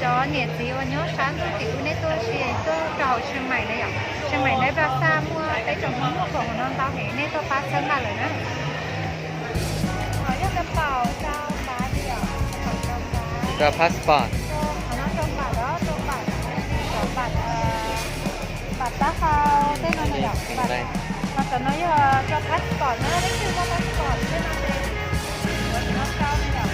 Cov niam txiv uas nyob sab ntuj tim ub nej tuaj si tuaj rau hauv Tsheej Maim na yom. Tsheej Maim nej pab xa muaj peb tsoom Hmoob muaj khoom no ntau heev, nej tuaj pab txhawb nqa lawm na. Yog kab paum rau npav li yom, kab paum rau npav. Rau passport. Qhov no rau npav los rau npav, rau npav, npav taub hau tej no na yom. Ho cov no yog rau passport na, leej twg muaj passport tej no ces yuav cov no rau na yom.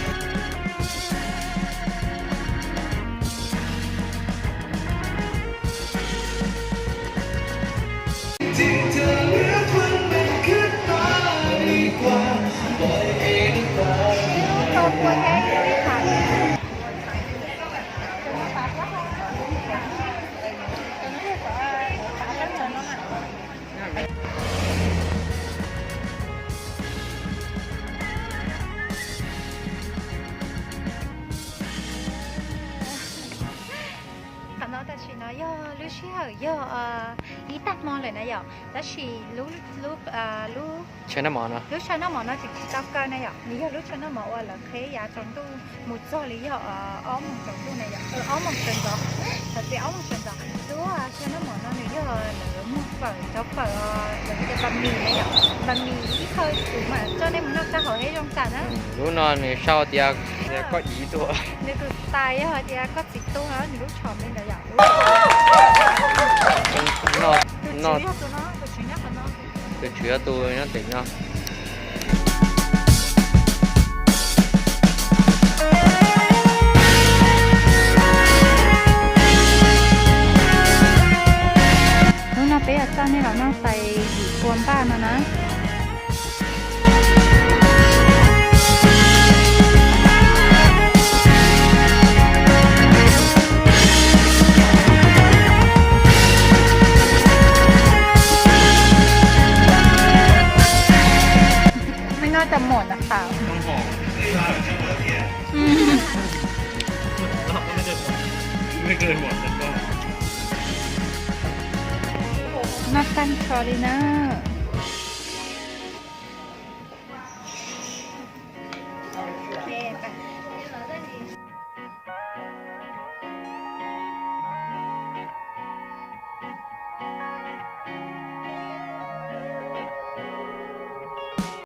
Qhov no tam sim no yog lub sij hawm yog ib tag hmo lawm na yom, tab sis lub, lub, lub, lub tshaw noj mov no tseem tsis tau kaw na yom, nws yog lub tshaw noj mov uas lawv qheb yav tsaus ntuj mus txog li yog ob moos tsaus ntuj na yom, ob moos sawv ntxov, txog tias ob moos sawv ntxov. Lub tshaw noj mov no nws yog lawv muag fawm, cov fawm, lawv tias bas mis na yom, bas mis ib qho kuv mam coj nej mus noj tag hauv thiab zoo tam na. Lub no nws sau tias koj ib tuaj. Nws tus tais yog tias koj txiv tuag nws lub tsho me ntawd yom. Tus tswv yog tus no, tus tswv nyob tus nyob tim no. Hnub no peb yuav coj nej los noj tais yim pua npaj no na. Mej noj cov muam ntawm qab. Noj tag nrho li na.